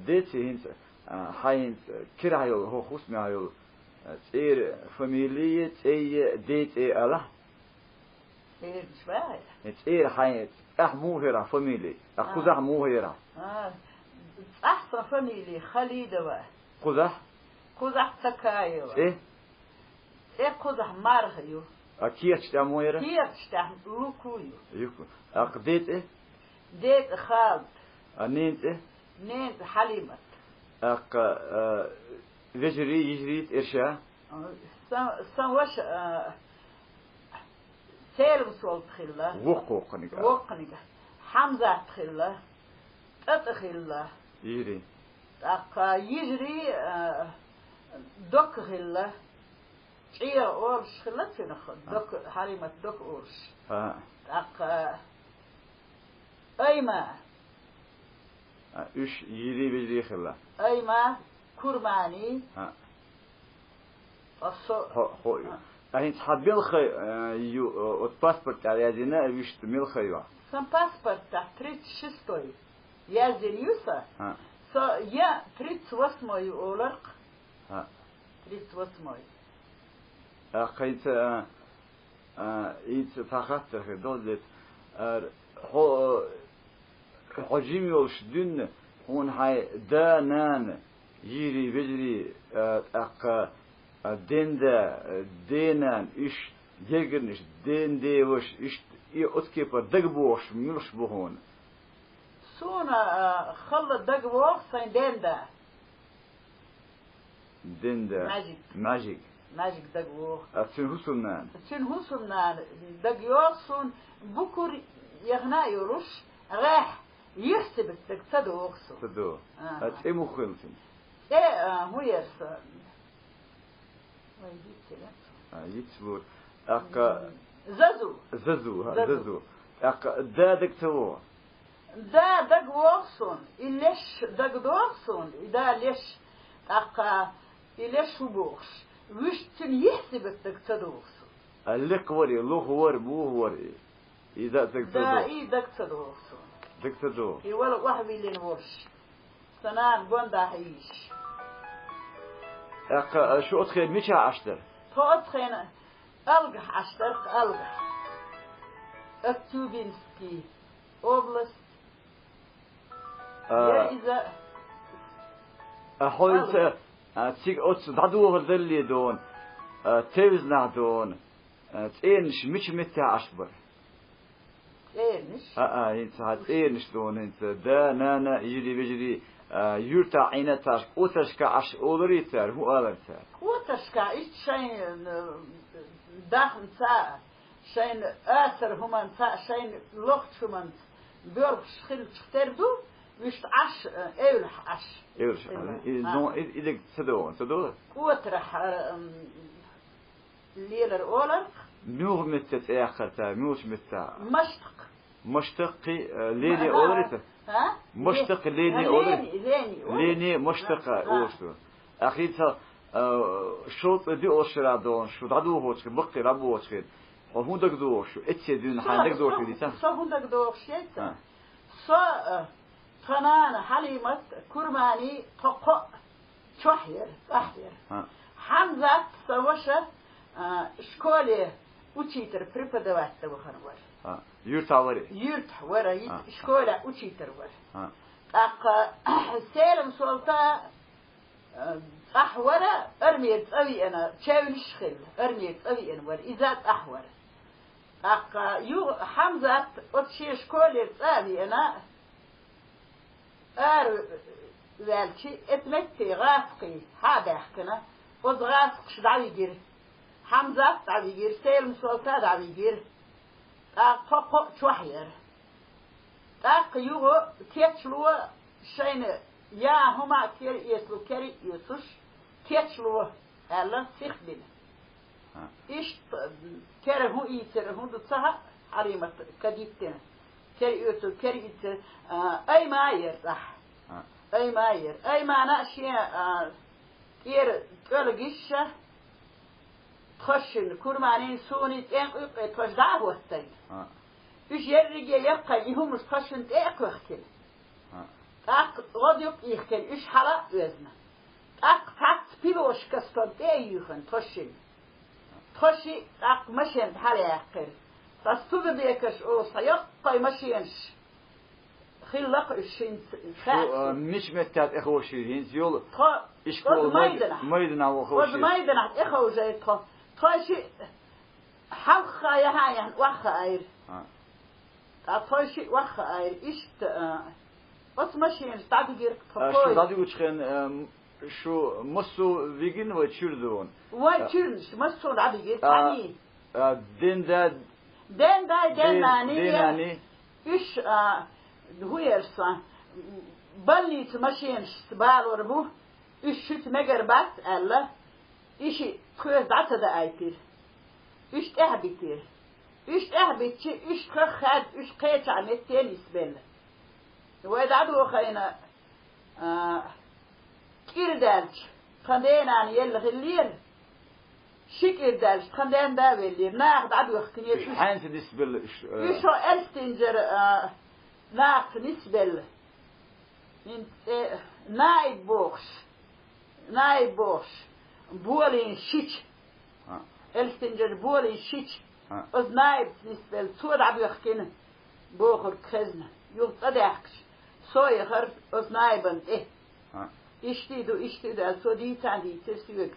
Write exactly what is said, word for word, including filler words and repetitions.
Деций хӀинца, а, хьай хӀинца кирахь йолу, хӀокху хӀусамехь йолу, а, цӀера фамилия, цӀе, ден цӀе алахь? ЦӀераш бахьа? Э, цӀера хьайн цӀахь муха ярахь фамилия? А, а, кхузахь муха ярахь? А, цӀахь сан фамилия Халидова. Кхузахь? Кхузахь Цакаева. ЦӀе? ЦӀе кхузахь Марха ю. А керташ тӀехь муха яра? Керташ тӀехь Луку ю. Юку. ТӀаккха ден цӀе? Ден цӀе Халид. А нен цӀе? Нен цӀе Хьалимат. ТӀаккха, а, вежарий, йижарий, цӀераш? Сан, сан ваша, а, Селам-Солта хилла. Воккха воккханиг. Воккханиг. Хьамзат хилла. ТӀатӀа хилла. Йижарий. ТӀаккха йижарий, а, Дока хилла. ЧӀегӀа олуш хилла цунах, а, Дока, Хьалимат Дока олуш. А. ТӀаккха Айма. А, уьш йижарий, вежарий хилла. Айма, Курмани. А. А со хьо, хьо ю. А. А хӀинца хьан мел хай, а, ю, а, оцу паспорт тӀехь яздина, а вуьшта мел хай ю? Сан паспорт тӀехь тридцать шестой яздина ю сан. А. Со я тридцать восьмой ю оларх. А. Тридцать восьмой. ТӀаккха хӀинца, а, а, хӀинца цхьа хаттар хир долу деза. А, хьо, а, хьо жима йолуш дуьйна, хьуна хьайн да, нана, йижарий, вежарий, а, тӀаккха, а, ден да, а, ден нана, уьш, гергарнаш, ден ден ваша, уьш, и оцу кепара дагабогӀуш муьлш бу хьуна? Суна, а, халла дагавогӀу сайн ден да. Ден да. МӀаьжиг. МӀаьжиг. МӀаьжиг дагавогӀу. А цуьнан хӀусамнана? Цуьнан хӀусамнана дагайогӀу суна, букур яхана а йолуш, гӀехь, юьхь-сибат дага ца догӀу суна. Ца догӀу. Аха. А цӀе муха хилла цуьнан? ЦӀе, а, хӀун яра сан? Вай йицина. А, йицлур. ТӀаккха Зазу. Зазу, хьа, Зазу. Зазу. ТӀаккха да дага ца вогӀу? Да дагавогӀу суна, и леш дагадогӀу суна, и да леш, тӀаккха и леш хӀун бохуш, вуьшта цуьнан юьхь-сибат дага ца догӀу суна. А лекха вара и, лоха вара, муха вара и? И да дага ца догӀу? Да, и дага ца догӀу суна. Дага ца догӀу? И вала охьавиллина волуш. Сан нана гондахьа йийш. ТӀаккха, а, шу оцу хенахь мичахь Ӏаш дара? Тхо оцу хенахь Алгахь Ӏаш дара, Алгахь. Актюбинский область. А, я иза а, хьо иза, Алгахь. А, цига оцу дӀадохур далле дуьйна, а, тевзанахь дуьйна, а, цӀернаш мича меттехь Ӏаш бара? ЦӀернаш? А, а, хӀинца хьан цӀернаш дуьйна, хӀинца да, нана, йижарий, вежарий, а, юьртахь Ӏийна а царш, кӀотаршка Ӏаш оларий цара, хӀун алара цара? КӀотаршка, иштта шайн, э, даханца, шайн асар хӀуманца, шайн лохачу хӀуманца боьрхуш хилча тера ду, вуьшта Ӏаш, э, эвлахь Ӏаш. Эвлахь, хилла. И, а, ну, и, и дерг ца догӀу, ца догӀу? КӀотарахь, э, м, лелар оларх. Муьлха метта цӀе яьккхира цара, муьлхачу метта? Маштакъ. Маштакъ, э, Лени олар иза? А? Маштакъ, Лени олар? Лени, Лени олар. Лени, Маштакъ, а, а, олуш ду. Ахица, э, шовзткъе диъ шарахь дуьйна, шу дӀадохучу хенахь, баккхий дӀабохучу хенахь, хьо хӀун дагадогӀу шу? Эццахь дуьйна хьайна дагадогӀуш хилийта? Со хӀун дагадогӀуш яйца? А. Со, э, тхан нана Хьалимат, Курмани, тхо кхоъ чохь яра, цӀахь яра. А. Хьамзат, сан ваша, а, школе учитель, преподаватель вахана вара. А. Юьртахь вара? Юьртахь вара, а, школе учитель вара. А. ТӀаккха Селам-Солта, а, цӀахь вара, армера цӀа веана, чевнаш хилла, армера цӀа веана вара, иза цӀахь вара. ТӀаккха юха Хьамзат оцу шен школера цӀа а веана, ара ваьлча, эцу метте гӀазкхий хьа а баьхкина, оцу гӀазкхаша дӀавигира. Хьамзат дӀавигира, Селам-Солта дӀавигира. ТӀаккха тхо кхоъ чохь яра. ТӀаккха юха кечло шайна я хӀума кера эцало, кера а эцуш, кечло аьлла, сих бина. А. Иштта кера хӀун ийцира, хӀун ду ца хаьа, Хьалимат кадиттина. Кера оьцу, кера ийцира, а, Айма яра цӀахь. А. Айма яра. Аймана шен, а, тӀера кӀоьлгиша тхошин, Курманин, суни, тӀенкъуьккъе тхош дӀа а хӀоттайна. А. Уьш ерриге яккхай и хӀумаш тхошин тӀе а кхоьхкина. А. ТӀаккха гӀодаюкъ ийхкина, уьш хьала а оьзна. ТӀаккха цхьацца пилошкастон тӀе а юьйхина тхо шиъ. Тхо шиъ тӀаккха машен тӀа хьалаяьккхира. Ткъа Студебекаш олу цхьа йоккхой машенаш хилла-кх уьш хӀинца. Шу, а, мича метта тӀеховшийра, хӀинца йолу? Тхо ишкола оцу майдана, майдана воховшийра. Оцу майданахь тӀеховшийра тхо. Тхо шиъ хьалха яхьа яхьна охьахаийра. А. Ткъа тхо шиъ охьахаийра. Иштта, а, оцу машенаш дӀадигира-кх тхо. А, шу дӀадуьгучу хенахь, а, шу массо а вигина вай чуьра дуьйна? Вай чуьрнаш массо а дӀадигира, а, цхьаьний. А, ден да, ден дай, ден, ден наний, ден наний. Уьш, а, хӀун эр сан, больница машенашца балор бу, уьш шуьца мегар бац аьлла, и шиъ тхоьца дӀа ца даийтира. Уьш тӀаьхьабитира. Уьш тӀаьхьабитча, уьш тхох хаьдда, уьш кхечахьа метте нисбелла. Вай дӀадохийна, а, кӀира даьлча, тхан денана елла хиллера, ши кӀира даьлча, тхан ден да веллера, наха дӀадоьхкинера. Уьш хьаьнца нисбелла уьш, а? Уьш хӀо Элстинджера, а, нахаца нисбелла. ХӀинца, э, наиб бохуш, наиб бохуш, болийна шича. А. Элстинджера болийна шича. А. Оцу наибца нисбелла, цо дӀабоьхкина бохург хезна. Юха цӀа даьхкича, со яхара оцу наибан тӀе. А. Иштта ду, иштта ду аьлла, цо дийца а дийцира соьга.